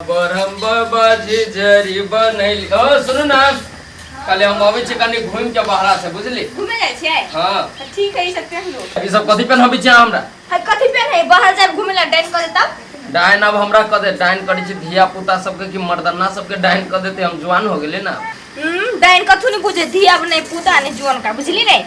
ब्रह्म बाबा झिझरी बनैली। ओ सुनू ना, काल्हि हम अबै छी कनि घुमि के बाहरा से, बुझली? घूमे जाइ छियै? हाँ। तऽ ठीक है, ई सब पेन लो। ई सब कथी पेनहबै छी अहाँ हमरा? है कथी पेन है, बाहर जाब घूमे ला डाइन कर देता। डाइन अब हमरा कह दे? डाइन करै छी धिया पुता सबके कि मर्दाना सबके डाइन कह देते? हम जुआन हो गेले ना। डाइन कथू नहीं बुझे, धिया नहीं पुता नहीं जुआन का, बुझली नहीं?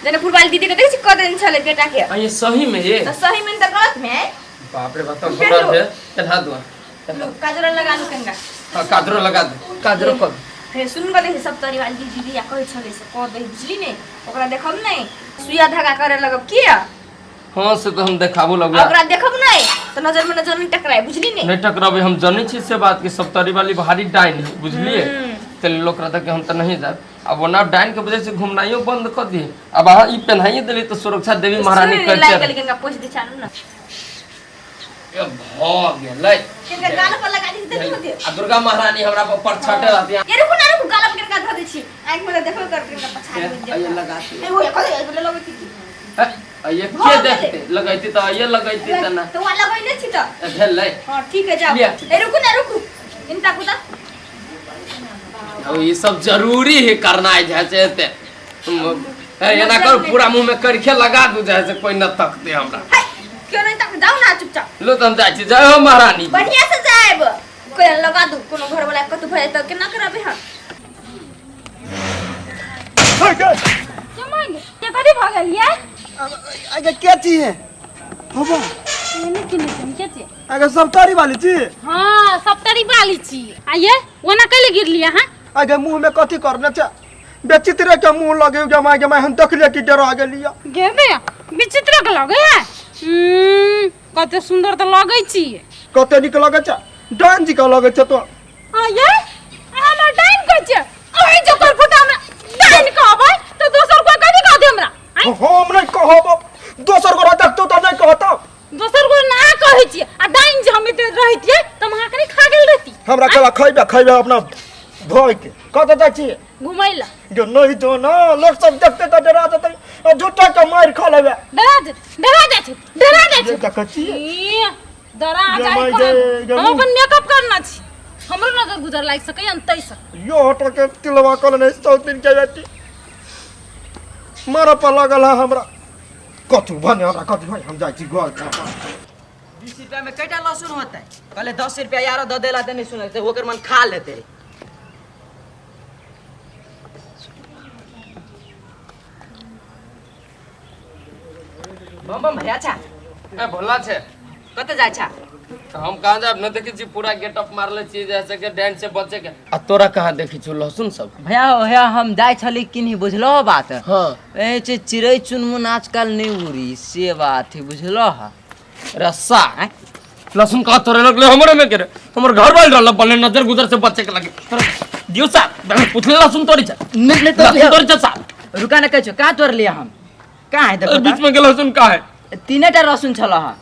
जनकपुर वाली दीदी के देखै छी कह देने छलै बेटा के। आ, ये सही में ये? तऽ सही में तऽ गलत में है। बाप रे बाप, तब हमरा दे चढ़ा दो। लो, काजर लगा लो कंगा। हाँ, काजरो लगा दे, काजरो कर। हे सुन गले, सब तरी वाली दीदी दीदी या कहै छलै से कह दे, बुझली ने? ओकरा देखब नहीं सुइया धागा करे लगब किया। हाँ, से तो हम देखाबो लगबे। ओकरा देखब नहीं तो नजर में नजर नहीं टकराए, बुझली ने? नहीं टकराबे, हम जनै छी से बात कि सप्तरी वाली भारी डाइन है, बुझलिए? ते लोग रहता कि हम तो नहीं जाब। अब ओना डाइन के वजह से घूमनाइयो बंद कर दिए। अब अहाँ ई पेन्हाइए देली तो सुरक्षा देवी महारानी सुन, करते लाइक रहे। गली गंगा पोछ दे चालू ना। ए, भ गेलै। किनका गाल पर लगा दी त दे। आ दुर्गा महारानी हमरा पर परछटे रहती। ये रुकू ना, रुकू, गाल पर किनका धर दे छी, आंख में देखो कर किनका पछाड़ दे। आइए लगा दे। ए वो कथि लगै छी? ए, ये के देखते लगैती त ये लगैती त ना। तो वहाँ लगैने छी त। ए, भेलै। हाँ ठीक है, जाओ। लिअ। ए रुकू ना, रुकू, इनता कुता। अब ई सब जरूरी है करना है जैसे ते ए, एना कर पूरा मुंह में करखे लगा दू जैसे कोई न तकते हमरा। हाय, क्यों नहीं तक, जाओ ना चुपचाप। लो त हम जाइ छी, जय हो महारानी। बढ़िया से जाएब, कोई लगा दू, कोनो घर वाला कतु भए त केना करबे हम? चमन के कथी भऽ गेल ये? आगे के छी है होबो? नहि चिन्है छी के छी। आगे सप्तारी वाली छी? हाँ, सप्तरी वाली छी। आ ये ओना कैले गिरली अहाँ? आगे मुंह में कथी करने छे? बेचित्र के मुंह लगे जमा जमा, हम देखलिए कि डरा गेलिए। गे बे, विचित्र के लगे है। कते सुंदर तऽ लगै छी। कते नीक लगे छे, डान जी के लगे छे तो। आ ये हमरा डाइन कहै छियै? अहीं जकर फुटा हमरा डाइन कहबै तऽ दोसर कोइ कथी कहतै हमरा? आँय? हम नहीं कहब, दोसर गोरा देखतो तो नहीं कहता। दोसर कोइ ना कहै छियै आ डाइन जे हम एते रहितियै तऽ हम अहाँके नहि खा गेल रहिती। हमरा कहला खैबे खैबे अपना धोइ के। कतऽ जाइ छियै? घुमै लए। जो नहीं जो ना लोग सब देखते तो डरा देते आ झूठा के मार खा लेबे। डरा जे, डरा जाइ छै, डरा जाइ छै। देखै छियै। ई, डरा गे जाइ माय कोना? गे, गे हम मुँह। अपन मेकअप करना छी, हमरो नजर गुजर लागि सकैए ने ताहिसँ। यो हटो के तिलवा कल नहीं 100 दिन के बेटी मारा पर लगल है हमरा। कथू भने हमरा, कथू भने, हम जाइ छी घर पर। 20 रुपया में कैटा लहसुन होतै? कहले 10 रुपया यारो दऽ देला तऽ नहि सुनलकै, ओकर मन खा लेतै। बम बम भैया छा। ए भोला छे। कतऽ जाइ छा? तो हम कहाँ जाब? न देखै छी पूरा गेटअप मारले छी जैसे के डांस से बचे के। आ तोरा कहाँ देखै छु लहसुन सब? भैया हो, भैया हम जाइ छली किन्ही, बुझलो बात? हाँ। ए छै चिड़ै चुनमुन आजकल नहि उड़ी से बात है, बुझलो हा? रस्सा लहसुन कहाँ तोरे लगले हमरे में के रे? हमर घर वाल रहल बने नजर गुजर से बचे के लगे तोरा दियो सा पूछले लहसुन तोरी छ? नहीं, नहीं तोड़ लहसुन लिया। तोरी छ सा? रुका ना, कहै छौ कहाँ तोड़ लिया हम? कहाँ है देखो। बीच में के लहसुन कहाँ है? तीने टा लहसुन छल हा।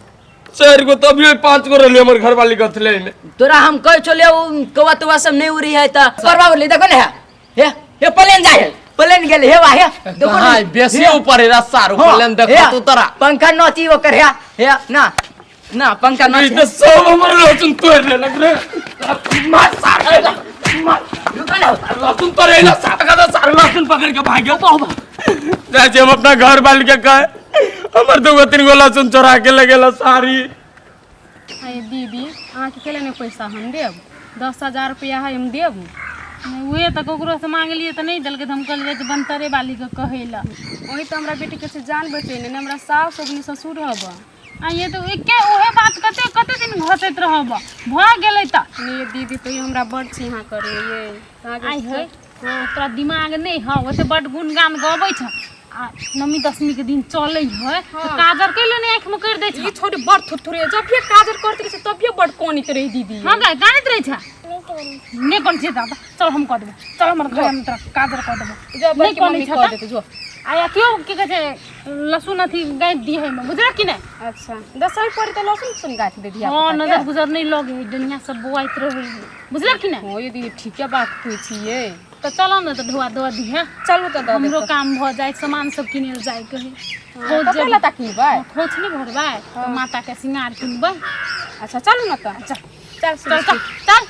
चार गो तभी पांच गो रहले, हमर घर वाली गथले में। तोरा हम कहै छलियै ओ कौआ तौआ सब नहि उड़ी है तऽ परवा उड़ली, देखो ने। हे हे प्लेन जाइ है, प्लेन गेल, हे वाह, हे देखो कहाँ ने। है? बेसी हे। ऊपर है रस्सा रो हाँ, प्लेन देखो हे, तू तोरा। पंखा नची ओकर, हे हे ना ना पंखा ई नची। तो सब हमर लहसुन तोड़ लेलक रे। मार सार मार। रुको ना। लहसुन तोड़े ना सार का तो सार लहसुन पकड़ के भाग गया। जाय छी हम अपना घर वाल के कहे हमर दूगो तीन गो लहसुन चोरा के ले गेल सारी। अरे दीदी, अहाँके कैले नहि पैसा हम देब? 10,000 रुपया है, हम देब नहि। उहे तऽ ककरोसँ मांगलियै तऽ नहि देलकै, तऽ हम कहलियै जे बनतरे वालीके कहै लए। वही तऽ हमरा बेटीके से जान बचेने ने, हमरा सास होब ने ससुर होब। आ ये तऽ एके उहे बात कते कते दिन घसैत रहब, भऽ गेलै तऽ। नहीं ये दीदी, तो हमरा बड़ चिन्हा करे ये अहाँके। आइ है हाँ, तोरा दिमाग नहि हौ, ओते बड गुणगान गबै छ। आ नवमी दशमी के दिन चलै है तऽ काजर कैले नहि आँखिमे करि दै छ? ई छोड़ी बड़ थुथुरे, जब भी काजर करते रहे तब भी बड़ कोनित रहे दीदी। हाँ गाय गानैत रहै छ? नहि कोन छै दादा, चल हम कऽ देबो, चल हमर घर में तोरा काजर कऽ देबो। जो नहि बड़की कनै मम्मी छ कऽ तऽ? देतै जो। आ अथियो की कहै छै लहसुन अथी गाँथि दिहे में, बुझलक कि नहि? अच्छा, दसमी पड़ी तऽ लहसुन सुन गाँथि दे धिया। हाँ, नजर गुजर नहि लगे है, दुनिया सब बौआइत रहै है, बुझलक कि नहि? हाँ ये दीदी, ठीके बात कहै छियै। तऽ चलऽ ने तऽ ढोआ दऽ दिहे। चलू तऽ दऽ हमरो देब। काम भऽ जाय, सामान सब किनै लए जाय के है। खोज कपड़ा लत्ता किनबै? खोज नहि भरबै तऽ माता के श्रृंगार किनबै। अच्छा, चलू ने तऽ। चल। चल चल चल चल।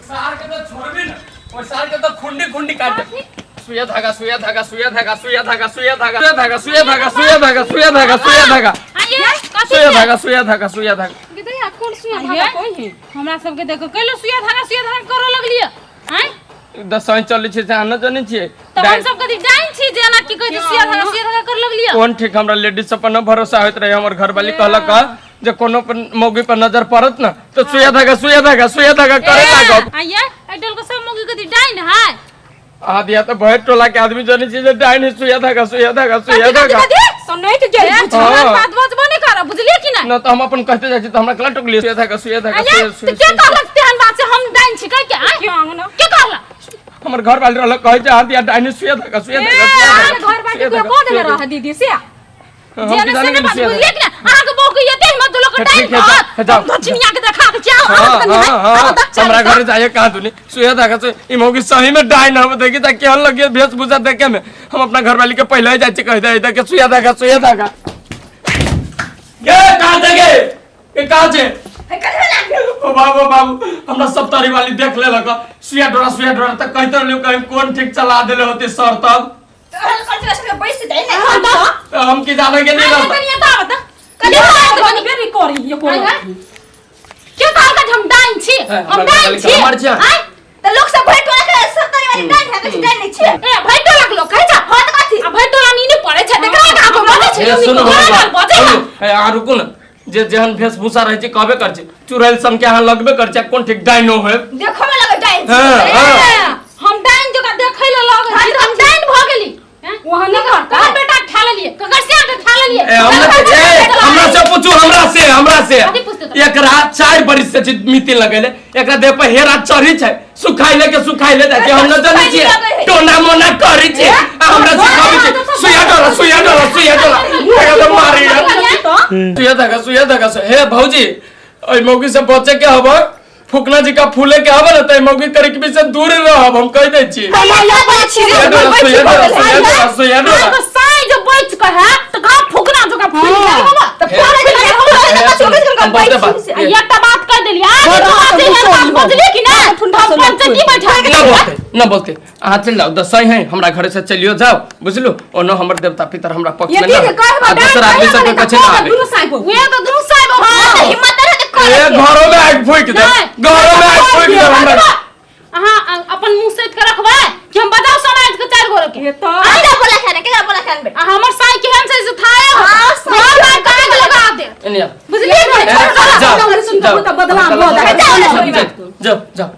सार के तो छोड़बी ना, ओइ सार के तो खुंडी खुंडी काट दे। सुइया धागा, सुइया धागा, सुइया धागा, सुइया धागा, सुइया धागा, सुइया धागा, सुइया धागा, सुइया धागा, सुइया धागा, सुइया धागा, आइए कथी सुइया धागा, सुइया धागा, सुइया धागा। विदैया कोन सुइया धागा कोई है? हमरा सबके देखो कैलो सुइया धागा करऽ लगलियै आँय? दसई चलै छै से अहाँ न जनै छियै। तब हम सब कथी डाइन छी जे एना की कहै छै सुइया धागा करऽ लगलियै? कोन ठीक, हमरा लेडीज सब पर न भरोसा होइत रहे। हमर घरवाली कहलक जे कोनो पर मौगी पर नजर पड़त न तऽ सुइया धागा, सुइया धागा, सुइया धागा करे लागब। आइए एहि टोल के सब मौगी कथी डाइन है? अहाँ दिया तऽ भरि टोला के आदमी जनै छियै जे डाइन है। सुइया धागा, सुइया धागा, सुइया धागा। सनैत गेल। हमरा बात बजबो नहि करब, बुझलियै कि नहि? न तऽ हम अपन कहते जाइ छी तऽ हमरा केना टोकलियै? सुइया धागा, सुइया धागा, आइए सुइया तऽ सुइया। के कहलक तेहन बात से हम डाइन छी कहि के? आँय, क्यों अंगना के कहलक? हमर घर वाली रहलक कहै छै अहाँ दिया डाइन है, सुइया धागा, सुइया धागा, सुइया अहाँके धागा, घर बाटी सुइया कोई धागा, कह देने सुइया रह दीदी से? धागा। हम जे की ने जाने से ने गेली बात सुइया बुझलियै कि नहि? अहाँके बहू के एते हिम्मत लोक ठीक डाइन है, जाओ, कहत? जाओ। हम दक्षिणिया के देखा के चाहो। हाँ, हाँ, हाँ, हमरा घर जाइए कहाँ दुनी सुइया धागा से ई मौगी सही में डाइन हम देखी त केहन लगिए वेशभूषा देखे में। हम अपना घरवाली के पहले ही जाइ छी कहि दे के सुइया धागा, सुइया धागा। के कहाँ छै गे? के कहाँ छै? ओ बाबू, बाबू, हमरा सब तारी वाली देख लेलक। सुइया डोरा, सुइया डोरा त कहते रहलियो, कहीं कोन ठीक चला देले होते सर तब। तो हम की जाने के नहीं रहता। कनिया तऽ आबत कनी कनी बेबी करी ये कोनो। के कहलक जे हम डाइन छी? ए, हम हमरा डाइन घरवाली छी? के हमर छियै। आँय? तऽ लोक सब भरि टोला के सत्तरी वाली डाइन है, किछु डाइन नहि छियै। ए भरि टोला के लोक कहै छै। हँ तऽ कथी? आ भरि टोला मे ई नहि पड़ै छै, देखा के आब बजै छै। ए, सुनू गोरा हमर गाल बात, बजै है। सुनू। ए, अहाँ रुकू ने। जे जेहन वेशभूषा रहै छै कहबे करै छै, चुड़ैल सन के अहाँ लगबे करै छै। आ कोन ठीक डाइनो होय? देखो में लगे डाइन हाँ, छै। हाँ। ए, हम डाइन जकाँ देखै लए लगै छी तऽ हम डाइन भऽ गेली? हैं? वहाँ नहि करता। ककर बेटा के खा लेलियै? ककर सियार के खा लेलियै? ए, हमरा से, ए, हमरा से पूछू, हमरा से, हमरा से। कथी पूछतै तोरा? एकरा 4 बरिस से छै मिति लगेले, एकरा देह पर हेरा चढ़ी छै, सुखाइले के सुखाइले जाइ छै। हम न जानै छियै, टोना मोना करै छै आ हमरा सिखाबै छै सुइया डोरा, सुइया डोरा, सुइया डोरा। एकरा तऽ मारी सुइया धागा, सुइया धागा। हे भौजी, ओहि मौगी से बचे के हब, फुकना जी का फूले के हब ने तऽ मौगी करिक से दूर रहब, हम कहि दै छी। सुइया डोरा, सुइया डोरा, सुइया डोरा, सुइया डोरा। अहाँके साँझ जे बचि कऽ हैत तऽ घाव फुकना जकाँ फूलि जायत। तऽ फोन हे, सुनू, हम बहुते बात आ एकटा बात कहि देलियै, अहाँ जे बात एहन बात बजलियै कि नहि, हम पंचायती बैठा के न बोलते, न बोलते, अहाँ चलि जाउ। दसई है, हमरा घरे से चलियो जाओ, बुझलू? ओनो हमर देवता पितर हमरा पक्ष में ये न ठीक है, कहब आ दोसर आदमी सब के कछे ना आबे। दुनू साइब उहे तऽ दुनू साहेब हँ। हिम्मत रहे तऽ कर। ए, घरो में आगि फूकि दे, नहि। घरो में आगि फूकि दे हमरा। अहाँ अपन मुँह सैत के रखबै कि हम बजाउ समाज के चारि गोरे के? ये तऽ केकरा बोला खाने, केकरा बोला खाने बे? आ हमर साई केहन छै से थाहे हो। हाँ, साई घर में आगि लगा दे, एने आ। बुझलियै ने? ए, जाओ, सुन जाओ। तऽ बदनाम भऽ जाओ, जायत। जाओ, जाओ, जाओ।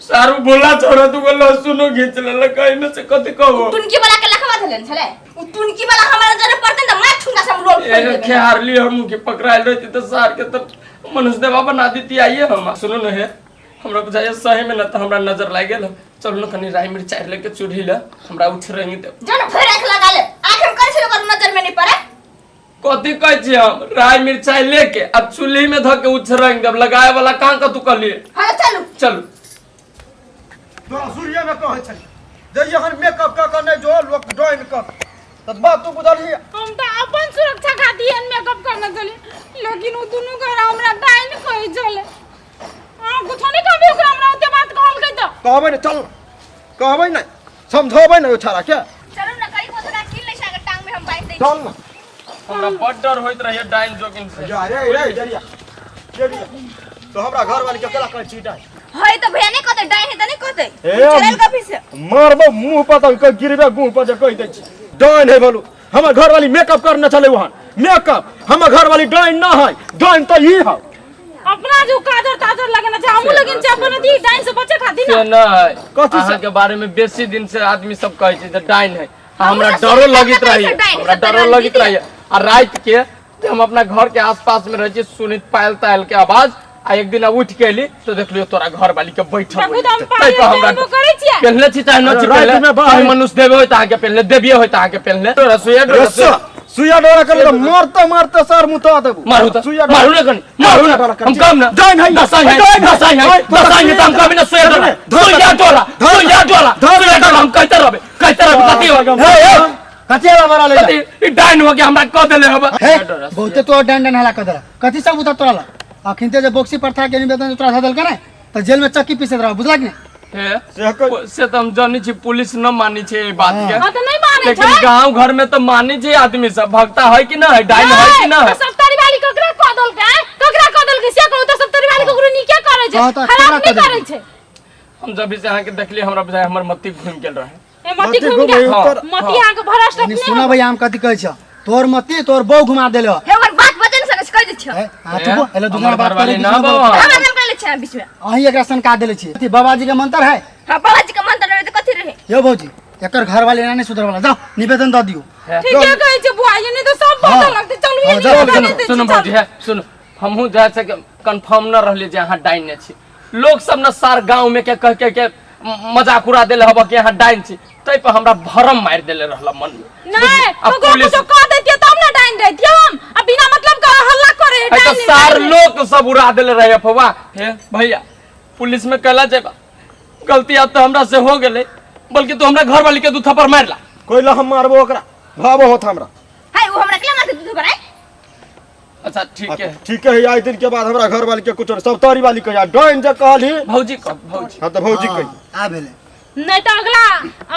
सारू बोला छोड़ा तू लहसुनो घींच लेलक एहिमे से कथी कहू? टुनकी वाला के लखवा देलन छलै उ टुनकी वाला। हमरा जरे पड़तै त मार ठुनका से हम रोड ए, खेहारली हम के पकड़ायल रहती तऽ सार के तऽ मनुष्य देवा बना देती। आइए हम सुनू न हे, हमरा बुझाइए सही में न तऽ हमरा नजर लागि गेल। चलू न कनि राई मिरचाइ लेके चूल्ही ले हमरा उछरंग देब। जन फेर आंख लगा ले, आंख हम करे छलो ओकर नजर में नहीं पड़े। कथी कहै छी? हम राई मिरचाइ लेके आ चूल्ही में धऽ के उछरंग देब। लगाए वाला कहाँ कतू कहलिए? हां चलू। चलू। तोरा सूर्य में कहै छली जे एहन मेकअप कऽ कऽ नहि जो, लोक डोइन कऽ तऽ बात तू बुझलही? हम तऽ अपन सुरक्षा खातिर एहन मेकअप करने छली, लेकिन ओ दुनू गोरा हमरा डाइन कहै छलै। अहाँ कुछो नहि कहबै ओकरा? हमरा ओते बात कहलकै तऽ कहबै ने, चल कहबै ने, समझेबै ने ओ छाड़ा के। चलू ने, कहीं को थोड़ा कीन ले छै टांग में हम बांध दै। चल ने। हमरा बड डर होइत रहैए डाइन जोगिन से। जा रे रे जरिया जरिया, तो हमरा घर वाली के केला कहै छी डाइन? है त भैया नहीं कहते डाइन है त नहीं कहते। ए, चलल कभी से मारबो मुंह पर तऽ गिरबे मुंह पर जे कहि दै छी डाइन है। बोलू, हमर घर वाली मेकअप करने छलै वहाँ मेकअप। हमर घर वाली डाइन ना है, डाइन तऽ ई है। अपना जो काजर ताजर लगेना छै, हमहूँ लगेने छै अपन अथी डाइन से बचे खातिर से ने। नहि। कथी से? अहाँ के बारे में बेसी दिन से आदमी सब कहै छै जे डाइन है आ हमरा हमहूँ डरो सुनने लगैत छलियै रहैए। डाइन, हमरा सत्तर डरो वाली लगैत दीदी। रहैए आ राति के जे हम अपना घर के आसपास में रहै छी, सुनैत पायल तायल के आवाज। आ एक दिन उठ के एली तो देखलियो तोरा घर वाली के बैठल। देखू तऽ हम ताहि पर पायल हमरा पेहनबो करै छियै। पेहनले छी चाहे न छी। अरे राति पेहनले में बाहर- चाहे मनुष्य देवे होय तऽ अहाँके पेहनले, देविये होय तऽ अहाँके पेहनले। तोरा सुइया डोरा। रस्सा सुइया डोरा कर तऽ मारते मारते सर मुता देबू। मारू तऽ सुइया मारू ने कनी, मारू ने। हम कम ना डाइन है। दसाई है। डाइन है। दसाई है, दसाई है। तऽ हम कभी ना सुइया डोरा, सुइया डोरा, सुइया डोरा, सुइया डोरा। हम कहते रहबे, कहते रहबे। कथी हो? हे हे, कथी वाला बड़ा ले जा? कथी ई डाइन हो के हमरा कह देले हब? हे, बहुते तो डंडन हला कर देला। कथी सब उतर तोरा ला? अखिनते जे बक्सी प्रथा के निवेदन तोरा धऽ देलकै ने तऽ जेल में चक्की पीसैत रहब, बुझलक ने? हे, से से तऽ हम जानै छी पुलिस न मानै छै एहि बात के। हाँ तऽ नहीं मानै लेकिन छै। गांव घर में तो मानै छै आदमी सब, भक्ता है कि न है, डाइन है कि न है। तऽ सप्तारी वाली ककरा कह देलकै? ककरा कह देलकै से कहू तऽ? सप्तारी वाली ककरो नीके करै छै, हँ, तऽ खराब ककरा नहि कह करै देलकै? छै। हम जब से अहाँके देखलियै हमरा बुझाइ हमर मति घूमि गेल रहे। ए मति मति घूम घूम गेल। गई, हाँ। मति अहाँके भ्रष्ट यानी अपने सुना भैया, हम कथी कहै छ, तोर मति तोर बहू घुमा देले हो। हे ओकर बात बजन सकै छै, कहि दै छियौ। ए, अहाँ चुप एले, दूसरा हमर बात घरवाली करे ना बाबा। हमरा नाम कहले छै बीच में। अहीं एकरा सनका देले छी। अथी बाबाजी के मंत्र है। हां, बाबाजी के मंत्र रहे त कथी रहे? यौ भौजी, एकर घर वाले एना नहीं सुधर वाला, जाओ निवेदन दऽ दियौ। ठीके कहै छै बुआ, ये नहीं तो सब हाँ। बदल लगतै। चलू ये हाँ, नहीं जाओ, बदल सुनो, देतै। सुनो भौजी, है सुनो, हमहूँ जाइ से कंफर्म न रहलियै जे अहाँ डाइन छी। लोक सब न सार गाँव में के कह के के मजाक उड़ा देले हब कि अहाँ डाइन छी, तै पर हमरा भरम मारि देले रहल मन में। नहीं, आ ककरो पुलिस कुछो कह देतियै तब ने डाइन रहितियै हम, आ बिना मतलब के हल्ला करे है तो डाइन सार डाइन। लोक सब उड़ा देले रहे अफवाह। हे भैया, पुलिस में कहला जेबा, गलती आब तो हमरा से हो गेलै, बल्कि तू हमरा घर वाली के दू थप्पड़ मारला। कोइला हम मारबो ओकरा, भावो होत हमरा। हाय, उ हमरा केला मारते दूध बनाए? अच्छा ठीक है। ठीक है, आई दिन के बाद हमरा घर वाली के कुछ सब तारी वाली कहिया डाइन जे कहली। भौजी कह, भौजी। हां, तऽ भौजी कही। आ भेलै। नहीं तो अगला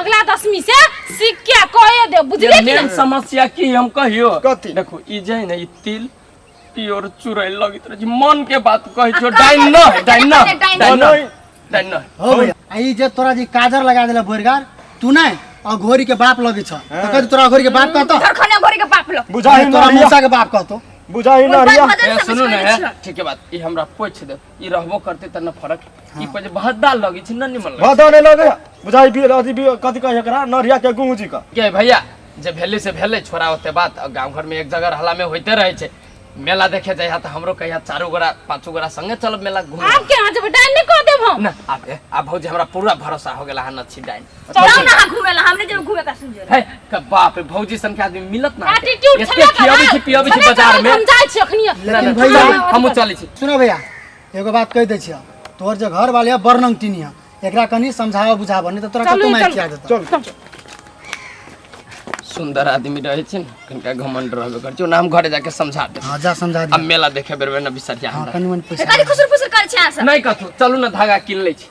अगला दसवीं से सीख के कहे दे, बुझलिए कि मेन नहीं? समस्या की हम कहियो? कथी? देखो, ई जे है ने, ई तिल प्योर चुड़ैल लगैत रहे छै। मन के बात कहै छो, डाइन न है, डाइन न है, डाइन न है, डाइन न है। हो भैया, आ ई जे तोरा जे काजर लगा देले बोरगार, तू नहीं अघोरी के बाप लगे छ, तऽ कथी तोरा अघोरी के बाप कहतो? धरखने घोड़ी के बाप लो। बुझाही तोरा नरिया। मौसा के बाप कहतो। बुझाही नरिया। ए, सुनू ने, हे, ठीक है बात, ई हमरा पोछि दे, ई रहबो करते त न फरक। ई पर जे भद्दा लगै छै न, निमन लगै। भदा नहीं लगे, बुझाही भी अथी भी कथी कहे एकरा, नरिया के गुंजी का। के भैया, जे भेलै से भेलै, छोड़ा ओते बात। आ गाँव घर में एक जगह रहला में होइते रहै छै। मेला देखे जाइ तऽ हमरो कहिया चारू गोरा पाँचू गोरा संगे चलब मेला घूमे। आब के यहाँ जेबै? डाइन नहीं कह देब हम। ना आब आब भौजी हमरा पूरा भरोसा हो गेला हन अच्छी डाइन। चलो ना अहाँ घूमे ला, हमने जब घूमे का सुन है का बाप रे, भौजी सन के आदमी मिलत ना। एटीट्यूड एते छेबे खियाबै छी करल, पियाबै छी छेबे बाजार करल, में। हम जाइ छी अखनी। ना, ना, लेकिन भैया, चलू, हमहूँ चलै छी। सुनो भैया, एगो बात कहि दै छियौ, तोहर जे घर वाले बड़ नंगटिनी है, एकरा कनि समझाबऽ बुझाबऽ, नहीं तऽ तोरा चलू, कतौ मारि चलू। खिया देतौ। चल। सुंदर आदमी रहे छै ने, कनिका घमंड रहबे करै छै। ओना हम घरे जाके समझा देब। हाँ, जा समझा अब दे। मेला देखे बेर बेर न बिसरिया हाँ। हमरा। कनि मनि पैसा कथी खुसुर फुसुर करै छै अहाँ सब? नहि कथू, चलू ने धागा कीन लै छी।